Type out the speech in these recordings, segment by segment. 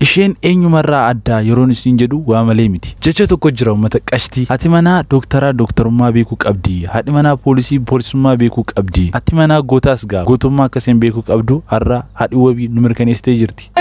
Isheen eenyumarraa addaa yeroon isin jedhu waa malee miti. Jecha tokko jira uummata qashtii. Haati manaa dooktaraa dooktarummaa beekuu qabdi. Haadhi manaa poolisii poolisummaa beekuu qabdi. Haati manaa gootaas gaa gootummaa akkasiin beekuu qabdu har'a haadhi wabii nu mirkaneessitee jirti.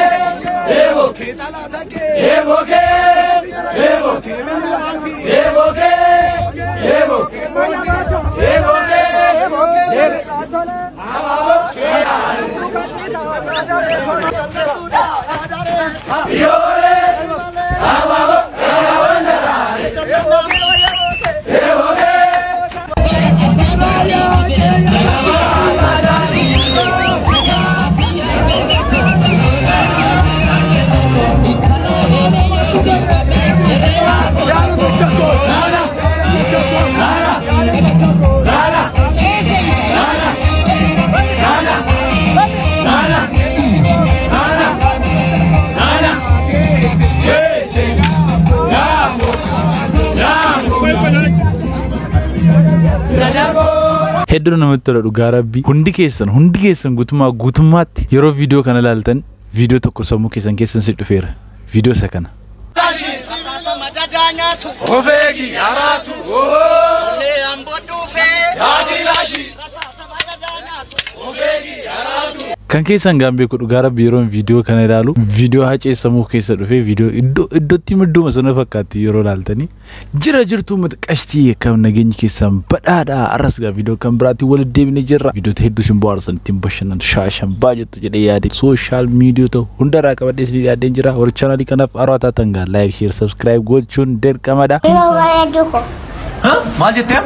Hedduu namatti tola dhugaa rabbii. Hundi keessan guutummaa guutummaatti yeroo viidiyoo kana ilaaltan viidiyoo tokko sammuu keessan keessan si dhufeera. Viidiyoo isa kana. Kan keessan gaan beeku dhugaa rabbi yeroon viidiyoo kana ilaalu viidiyoo hacee sammuu keessa dhufee viidiyoo iddootti midduma sana fakkaatti yeroo ilaaltanii jira jirtu uummata qashtii akkam nageenyi keessan badhaadha. Arras gaa viidiyoo kan biraatti walitti deebinee jirra. Viidiyoota hedduu isin bohaarsan ittiin bashannantu shaashan baay'attu jedhee yaade sooshaal miidiyoota hundarraa qabadhee isin dhiyaadheen jira. Warra chaanaalii kanaaf haaraa taatan gaa laayik sheer sabskiraayib gochuun dirqamadha. Yeroo bareedduu koo. Maal jettee?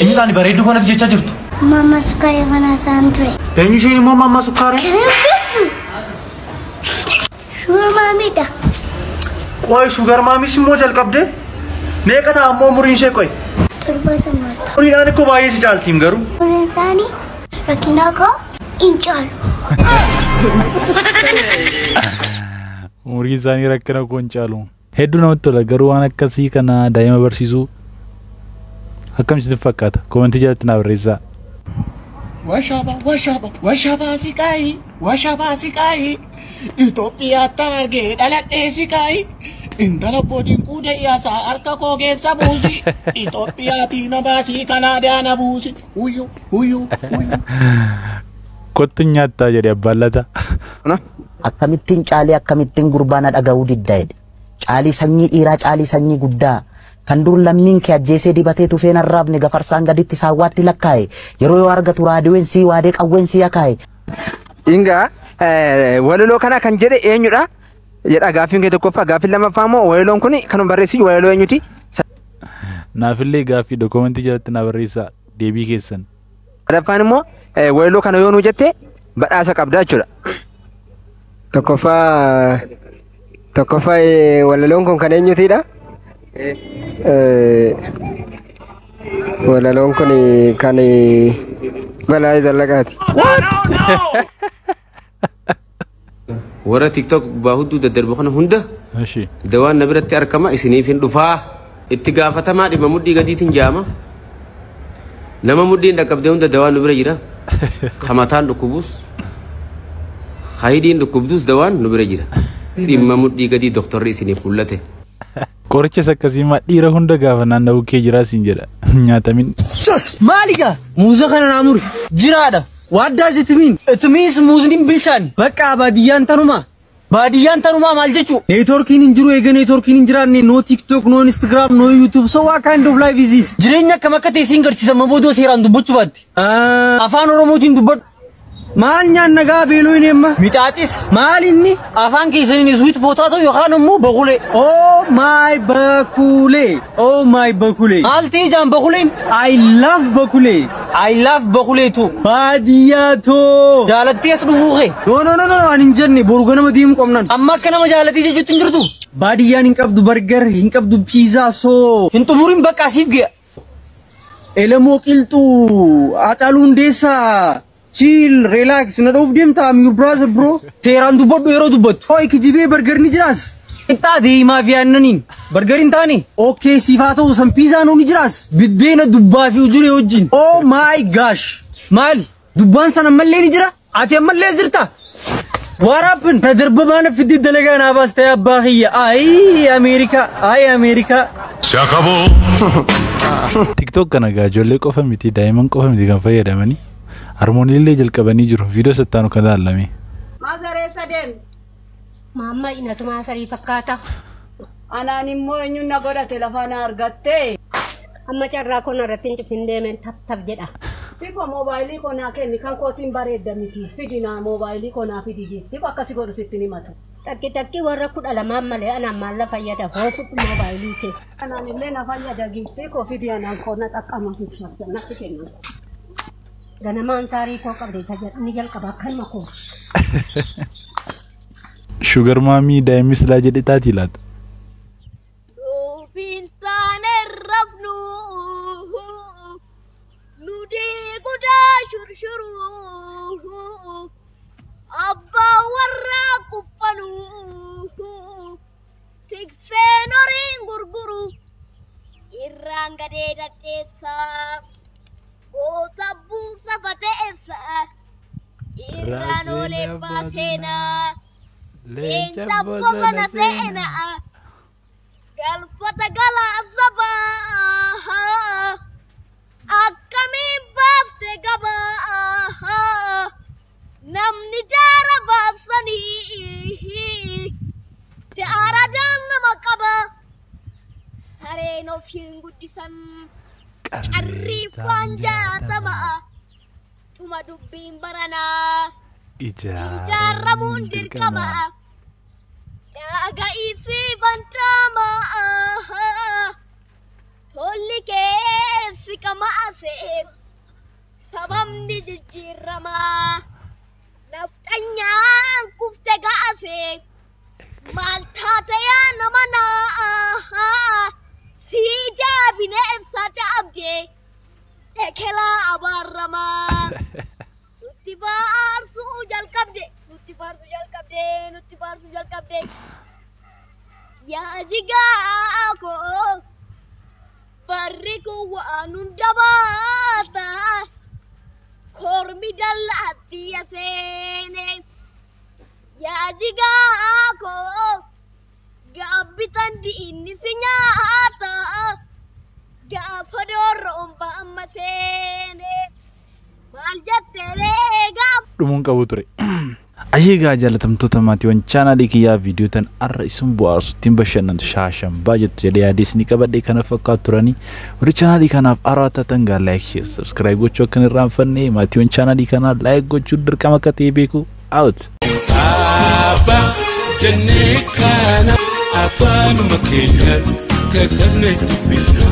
Inni taani bareedduu kanatti jechaa jirtu. Mamma sukkaaree mana isaan ture. Eenyu isheen immoo mamma sukkaaree? Kan beektu. Shugar maamiidha. Qoy shugar maamis immoo jalqabdee? Meeqa ta'a ammoo umuriin ishee qoy? 70. Umuriidhaan ikkoo baay'ee si caaltiim garuu. Umuriin isaanii rakkina koo hin caalu. Umuriin isaanii rakkina koo hin caalu. Hedduu namatti tola garuu waan akkasii kana daa'ima barsiisuu akkam isinitti fakkaata? Koomentii jalatti naa barreessaa. Washaba, washaba, washaba siqaayi, washaba siqaayi. Itoophiyaatti argee dhaladhee siqaayi. Intala boodiin kuuda iyaasaa harka koo keessa buusi. Itoophiyaatii na baasii Kanaadaa na buusi. Huyyu, huyyu, huyyu. Kottu nyaattaa jedhe abbaan lataa. Akkamittiin caalii akkamittiin gurbaana dhaga'uu didda jedhe. Caalii sanyii dhiiraa caalii sanyii guddaa. Kan dur lammiin kee ajjeesee dibatee tufeen arraabne gafarsaan gaditti saawwaatti lakkaa'e. Yeroo yoo argatu raadiyoon sii waadee qawween sii akaa'e. Ingaa walaloo kana kan jedhe eenyudha? Jedha gaaffiin kee tokkoffaa gaaffiin lammaffaa immoo walaloon kun kan barreessu walaloo eenyuti? Naafillee gaaffii dookumentii jalatti naa barreessaa deebii keessan. Sadaffaan immoo walaloo kana yoo nuu jette badhaasa qabda jechuudha. Tokkoffaa walaloon kun kan eenyutiidha? Walaloon kun kan Balaa Zallaqaati. Warra TikTok gubbaa hudduu daddarbu kana hunda dawaan na biratti argama isiniif hin dhufaa. Itti gaafatamaa dhimma mudhii gadiitiin jaama. Nama mudhiin dhaqqabdee hunda dawaan nu bira jira. Kamataan dhukkubus, hayidiin dhukkubdus dawaan nu bira jira. Dhimma mudhii gadii dooktorri isiniif mul'ate. Qorichas akkasii maa dhiira hunda gaafa naanna'uu kee jiraa siin jedha. Nyaatamin. Maaligaa muuza kana naa muri jiraadha. What does it mean? It means muuzni hin bilchaanne. Bakka baadiyyaan tanumaa. Baadiyyaan tanumaa maal jechuu? Neetworkiin hin jiru eega neetworkiin hin jiraanne no TikTok, no Instagram, no YouTube. So what kind of life is this? Jireenya akkam akka ta'e siin garsiisa amma boodoo seeraan dubbachuu baatte. Afaan Oromootiin dubbadhu. Maal nyaanna gaa beeloo hin eemma? Mixaaxis. Maal inni? Afaan keessaniin sweet potato yookaan immoo bakulee. Oh my bakulee. Oh my bakulee. Maal ta'e jaan bakuleen? I love bakulee. I love bakulee too. Baadiyyaa too. Jaalattee as dhufuu kee? No no no no ani hin jenne boru ganama deemuu qabnaan. Amma akka nama jaalatee jechuutti hin jirtu? Baadiyyaan hin qabdu bargar, hin qabdu piizaa soo. Hin xumuriin bakka asiif ga'a. Elemoo qilxuu, Haacaaluu Hundeessaa. Chill, relax, na dhoof deemta, I'm your brother bro. Seeraan dubbadhu yeroo dubbattu. Hooyi kijibee bargar ni jiraas. Qixxaa deemaa fi aannaniin. Bargar hin taane. Okay, siif haa ta'u san piizaan ni jiraas. Biddeena dubbaa fi ujuree wajjin. Oh my gosh. Maali? Dubbaan san ammallee ni jira? Ati ammallee jirta? What happened? Na darba maana fiddi dalagaa naa baastee abbaa kiyya. Ayi Ameerikaa, ayi Ameerikaa. TikTok kana gaa ijoollee qofa miti, daa'imman qofa miti kan fayyadamanii harmooniillee jalqabanii jiru. Viidiyoo sattaanu kan ilaalame. Mazareessa deemi. Maamma inatumaa sarii fakkaata. Anaan immoo eenyuun na godhate lafa na argatte. Amma carraa kun irratti hin cufin deemeen taf taf jedha. Xiqqoo moobaayilii koo naa kenni kan kootiin bareedda miti. Fidi naa moobaayilii koo naa fidi giifti. Xiqqoo akkasi godhu sitti ni matu. Takki takki warra 12 malee anaan maal na fayyada hoofutti moobaayilii kee. Anaan illee na fayyada giifti koo fidi anaan koo na xaqqama natti kenna. Ganamaan saarii koo qabde isa jedhu ni jalqaba akkanuma koo. Sugar maamii daa'imni silaa jedhe taati laata? Namni daara baasanii daara nama qaba sareen ofiin guddisan qarriiffaan jaatama dhuma dubbiin baranaa ijaaramuun dirqama dhaga'iisii bantaama tolli keessi qamaase sababni jijjiiramaa. Nafxanyaan kufte gaase maal taate yaa nama naa siidaa bineensa dhaabde ekelaa abaaramaa nutti baarsuu jalqabde nutti baarsuu jalqabde nutti baarsuu jalqabde yaa jigaa koo barri kun waan hunda baata. Kormi dallaatti yaseene yaa jigaa koo gaabbitan diinni si nyaata gaafa doorroon ba'amma seene maal jetteelee gaaf. Dhumuun qabu ture. Ayyee jaalatamtoota maatiiwwan chaanaalii kiyyaa viidiyoo tan har'a isin bohaarsu bashannantu shaashan baay'attu jedhee yaadis ni qabadhe kana fakkaatu turanii warri chaanaalii kanaaf haaraa taatan gaa like share subscribe gochuu akka hin irraanfanne maatiiwwan chaanaalii kanaa like gochuu dirqama akka ta'e beeku out. Abbaa jennee kana afaanuma keenyaan katabnee dubbifna.